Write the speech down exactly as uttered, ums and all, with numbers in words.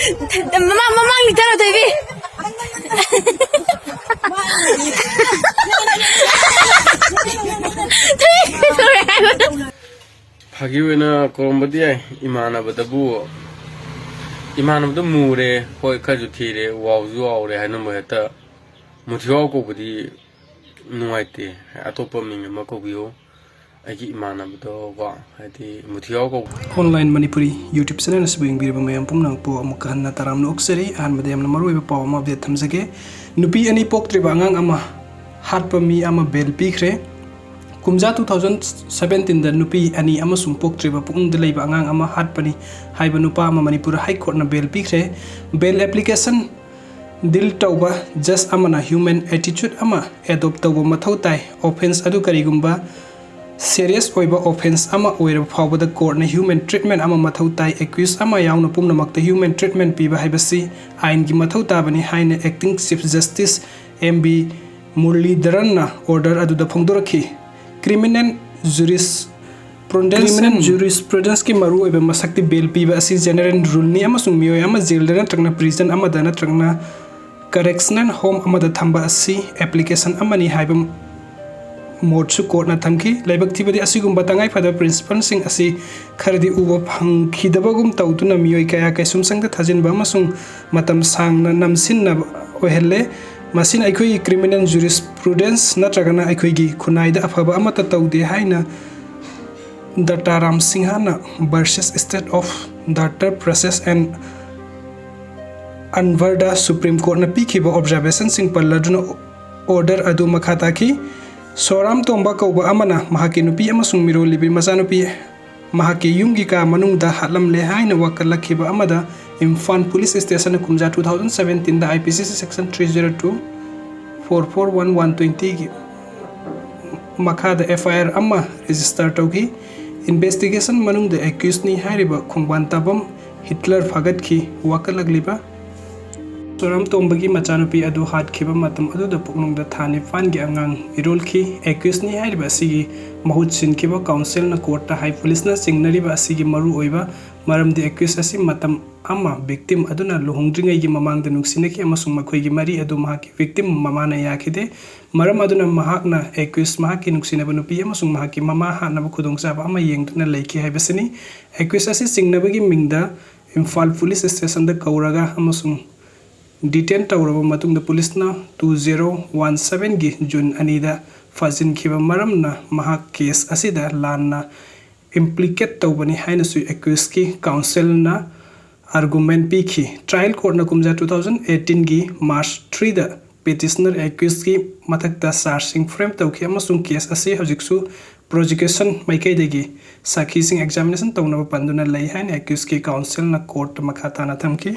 ꯃꯃꯥꯡ ꯃꯃꯥꯡ ꯂꯤꯊꯔꯣ ꯊꯣꯏꯕꯤ꯫ ꯊꯣꯏꯕꯤ ꯀꯩꯗꯧꯔꯦ ꯍꯥꯏꯕꯅꯣ? ꯐꯥꯒꯤ ꯑꯣꯏꯅ ꯀꯧꯔꯝꯕꯗꯤ ꯌꯥꯏ꯫ ꯏꯃꯥꯟꯅꯕꯗꯕꯨ, ꯏꯃꯥꯟꯅꯕꯗ ꯃꯨꯔꯦ, ꯍꯣꯏ, ꯈꯔꯁꯨ ꯊꯤꯔꯦ, ꯋꯥꯎꯁꯨ ꯋꯥꯎꯔꯦ ꯍꯥꯏꯅꯕ ꯍꯦꯛꯇ ꯃꯨꯊꯤꯋꯥꯎ ꯀꯧꯕꯗꯤ ꯅꯨꯡꯉꯥꯏꯇꯦ꯫ ꯑꯇꯣꯞꯄ ꯃꯤꯡ ꯑꯃ ꯀꯧꯕꯤꯌꯨ꯫ ꯑꯩꯒꯤ ꯏꯃꯥꯟꯅꯕꯗꯣ ꯀꯣ, ꯍꯥꯏꯗꯤ ꯃꯨꯊꯤꯋꯥꯎ ꯀꯧꯕ꯫ Online Manipuri YouTube channel ꯑꯁꯤꯕꯨ ꯌꯦꯡꯕꯤꯔꯤꯕ ꯃꯌꯥꯝ ꯄꯨꯝꯅꯃꯛꯄꯨ ꯑꯃꯨꯛꯀ ꯍꯟꯅ ꯇꯔꯥꯝꯅ ꯑꯣꯛꯆꯔꯤ꯫ ꯑꯍꯥꯟꯕꯗ ꯌꯥꯝꯅ ꯃꯔꯨꯑꯣꯏꯕ ꯄꯥꯎ ꯑꯃ update ꯊꯝꯖꯒꯦ꯫ ꯅꯨꯄꯤ ꯑꯅꯤ ꯄꯣꯛꯇ꯭ꯔꯤꯕ ꯑꯉꯥꯡ ꯑꯃ ꯍꯥꯠꯄ ꯃꯤ ꯑꯃ bail ꯄꯤꯈ꯭ꯔꯦ꯫ ꯀꯨꯝꯖꯥ two thousand seventeenꯗ ꯅꯨꯄꯤ ꯑꯅꯤ ꯑꯃꯁꯨꯡ ꯄꯣꯛꯇ꯭ꯔꯤꯕ ꯄꯨꯛꯅꯨꯡꯗ ꯂꯩꯕ ꯑꯉꯥꯡ ꯑꯃ ꯍꯥꯠꯄꯅꯤ ꯍꯥꯏꯕ ꯅꯨꯄꯥ ꯑꯃ ꯃꯅꯤꯄꯨꯔ High Courtꯅ bail ꯄꯤꯈ꯭ꯔꯦ꯫ Bail application deal ꯇꯧꯕ judge ꯑꯃꯅ human attitude ꯑꯃ adopt ꯇꯧꯕ ꯃꯊꯧ ꯇꯥꯏ꯫ Offence ꯑꯗꯨ ꯀꯔꯤꯒꯨꯝꯕ serious ꯑꯣꯏꯕ offence ꯑꯃ ꯑꯣꯏꯔꯕ ꯐꯥꯎꯕꯗ courtꯅ human treatment ꯑꯃ ꯃꯊꯧ ꯇꯥꯏ꯫ Accused ꯑꯃ ꯌꯥꯎꯅ ꯄꯨꯝꯅꯃꯛꯇ human treatment ꯄꯤꯕ ꯍꯥꯏꯕꯁꯤ ꯑꯥꯏꯟꯒꯤ ꯃꯊꯧ ꯇꯥꯕꯅꯤ ꯍꯥꯏꯅ Acting Chief Justice M B Muralidharanꯅ order ꯑꯗꯨꯗ ꯐꯣꯡꯗꯣꯔꯛꯈꯤ꯫ Criminal jurisprudence, criminal jurisprudenceꯀꯤ ꯃꯔꯨꯑꯣꯏꯕ ꯃꯁꯛꯇꯤ bail ꯄꯤꯕ ꯑꯁꯤ general ruleꯅꯤ ꯑꯃꯁꯨꯡ ꯃꯤꯑꯣꯏ ꯑꯃ jailꯗ ꯅꯠꯇ꯭ꯔꯒꯅ prison ꯑꯃꯗ ꯅꯠꯇ꯭ꯔꯒꯅ correctional home ꯑꯃꯗ ꯊꯝꯕ ꯑꯁꯤ application ꯑꯃꯅꯤ ꯍꯥꯏꯕ ꯃꯣꯠꯁꯨ courtꯅ ꯊꯝꯈꯤ꯫ ꯂꯥꯏꯕꯛ ꯊꯤꯕꯗꯤ, ꯑꯁꯤꯒꯨꯝꯕ ꯇꯉꯥꯏꯐꯗꯕ principleꯁꯤꯡ ꯑꯁꯤ ꯈꯔꯗꯤ ꯎꯕ ꯐꯪꯈꯤꯗꯕꯒꯨꯝ ꯇꯧꯗꯨꯅ, ꯃꯤꯑꯣꯏ ꯀꯌꯥ ꯀꯩꯁꯨꯝꯁꯪꯗ ꯊꯥꯖꯤꯟꯕ ꯑꯃꯁꯨꯡ ꯃꯇꯝ ꯁꯥꯡꯅ ꯅꯝꯁꯤꯟꯅꯕ ꯑꯣꯏꯍꯜꯂꯦ꯫ ꯃꯁꯤꯅ ꯑꯩꯈꯣꯏꯒꯤ criminal jurisprudence ꯅꯠꯇ꯭ꯔꯒꯅ ꯑꯩꯈꯣꯏꯒꯤ ꯈꯨꯟꯅꯥꯏꯗ ꯑꯐꯕ ꯑꯃꯠꯇ ꯇꯧꯗꯦ ꯍꯥꯏꯅ ꯗꯇꯥ ꯔꯥꯝ ꯁꯤꯡꯍꯅ versus State of Data Process and Anvarda Supreme Courtꯅ ꯄꯤꯈꯤꯕ observationꯁꯤꯡ ꯄꯜꯂꯗꯨꯅ order ꯑꯗꯨ ꯃꯈꯥ ꯇꯥꯈꯤ꯫ ꯁꯣꯔꯥꯝ ꯇꯣꯝꯕ ꯀꯧꯕ ꯑꯃꯅ ꯃꯍꯥꯛꯀꯤ ꯅꯨꯄꯤ ꯑꯃꯁꯨꯡ ꯃꯤꯔꯣꯜꯂꯤꯕꯤ ꯃꯆꯥꯅꯨꯄꯤ ꯃꯍꯥꯛꯀꯤ ꯌꯨꯝꯒꯤ ꯀꯥ ꯃꯅꯨꯡꯗ ꯍꯥꯠꯂꯝꯂꯦ ꯍꯥꯏꯅ ꯋꯥꯀꯠꯂꯛꯈꯤꯕ ꯑꯃꯗ ꯏꯝꯐꯥꯜ police stationꯅ ꯀꯨꯝꯖꯥ two thousand seventeenꯗ I P C C section three zero two, four four one, one twentyꯒꯤ ꯃꯈꯥꯗ F I R ꯑꯃ register ꯇꯧꯈꯤ꯫ Investigation ꯃꯅꯨꯡꯗ accusedꯅꯤ ꯍꯥꯏꯔꯤꯕ ꯈꯣꯡꯕꯥꯟ ꯇꯥꯕꯝ ꯍꯤꯠꯂꯔ ꯐꯥꯒꯠꯈꯤ꯫ ꯋꯥꯀꯠꯂꯛꯂꯤꯕ ꯁꯣꯔꯥꯝꯇꯣꯝꯕꯒꯤ ꯃꯆꯥꯅꯨꯄꯤ ꯑꯗꯨ ꯍꯥꯠꯈꯤꯕ ꯃꯇꯝ ꯑꯗꯨꯗ ꯄꯨꯛꯅꯨꯡꯗ ꯊꯥ ꯅꯤꯄꯥꯟꯒꯤ ꯑꯉꯥꯡ ꯃꯤꯔꯣꯜꯈꯤ꯫ ꯑꯦꯀ꯭ꯌꯨꯁꯅꯤ ꯍꯥꯏꯔꯤꯕ ꯑꯁꯤꯒꯤ ꯃꯍꯨꯠ ꯁꯤꯟꯈꯤꯕ ꯀꯥꯎꯟꯁꯤꯜꯅ ꯀꯣꯔꯠꯇ ꯍꯥꯏ, ꯄꯨꯂꯤꯁꯅ ꯆꯤꯡꯅꯔꯤꯕ ꯑꯁꯤꯒꯤ ꯃꯔꯨꯑꯣꯏꯕ ꯃꯔꯝꯗꯤ ꯑꯦꯀ꯭ꯌꯨꯁ ꯑꯁꯤ ꯃꯇꯝ ꯑꯃ ꯚꯤꯛꯇꯤꯝ ꯑꯗꯨꯅ ꯂꯨꯍꯣꯡꯗ꯭ꯔꯤꯉꯩꯒꯤ ꯃꯃꯥꯡꯗ ꯅꯨꯡꯁꯤꯅꯈꯤ ꯑꯃꯁꯨꯡ ꯃꯈꯣꯏꯒꯤ ꯃꯔꯤ ꯑꯗꯨ ꯃꯍꯥꯛꯀꯤ ꯚꯤꯛꯇꯤꯝ ꯃꯃꯥꯅ ꯌꯥꯈꯤꯗꯦ꯫ ꯃꯔꯝ ꯑꯗꯨꯅ ꯃꯍꯥꯛꯅ ꯑꯦꯀ꯭ꯌꯨꯁ ꯃꯍꯥꯛꯀꯤ ꯅꯨꯡꯁꯤꯅꯕ ꯅꯨꯄꯤ ꯑꯃꯁꯨꯡ ꯃꯍꯥꯛꯀꯤ ꯃꯃꯥ ꯍꯥꯠꯅꯕ ꯈꯨꯗꯣꯡꯆꯥꯕ ꯑꯃ ꯌꯦꯡꯗꯨꯅ ꯂꯩꯈꯤ ꯍꯥꯏꯕꯁꯤꯅꯤ꯫ ꯑꯦꯀ꯭ꯌꯨꯁ ꯑꯁꯤ ꯆꯤꯡꯅꯕꯒꯤ ꯃꯤꯡꯗ ꯏꯝꯐꯥꯜ ꯄꯨꯂꯤꯁ ꯁ꯭ꯇꯦꯁꯟꯗ ꯀꯧꯔꯒ ꯑꯃꯁꯨꯡ ꯗꯤꯇꯦꯟ ꯇꯧꯔꯕ ꯃꯇꯨꯡꯗ ꯄꯨꯂꯤꯁꯅ two zero one sevenꯒꯤ ꯖꯨꯟ ꯑꯅꯤꯗ ꯐꯥꯖꯤꯟꯈꯤꯕ ꯃꯔꯝꯅ ꯃꯍꯥꯛ ꯀꯦꯁ ꯑꯁꯤꯗ ꯂꯥꯟꯅ ꯏꯝꯄ꯭ꯂꯤꯀꯦꯠ ꯇꯧꯕꯅꯤ ꯍꯥꯏꯅꯁꯨ ꯑꯦꯀ꯭ꯌꯨꯁꯀꯤ ꯀꯥꯎꯟꯁꯤꯜꯅ ꯑꯥꯔꯒꯨꯃꯦꯟ ꯄꯤꯈꯤ꯫ ꯇ꯭ꯔꯥꯌꯦꯜ ꯀꯣꯔꯠꯅ ꯀꯨꯝꯖꯥ two thousand eighteenꯒꯤ ꯃꯥꯔꯆ threeꯗ ꯄꯦꯇꯤꯁꯅꯔ ꯑꯦꯀ꯭ꯌꯨꯁꯀꯤ ꯃꯊꯛꯇ ꯆꯥꯔꯖꯁꯤꯡ ꯐ꯭ꯔꯦꯝ ꯇꯧꯈꯤ ꯑꯃꯁꯨꯡ ꯀꯦꯁ ꯑꯁꯤ ꯍꯧꯖꯤꯛꯁꯨ ꯄ꯭ꯔꯣꯁꯤꯀ꯭ꯌꯨꯁꯟ ꯃꯥꯏꯀꯩꯗꯒꯤ ꯁꯥꯈꯤꯁꯤꯡ ꯑꯦꯛꯖꯥꯃꯤꯅꯦꯁꯟ ꯇꯧꯅꯕ ꯄꯟꯗꯨꯅ ꯂꯩ ꯍꯥꯏꯅ ꯑꯦꯀ꯭ꯌꯨꯁꯀꯤ ꯀꯥꯎꯟꯁꯤꯜꯅ ꯀꯣꯔꯠꯇ ꯃꯈꯥ ꯇꯥꯅ ꯊꯝꯈꯤ꯫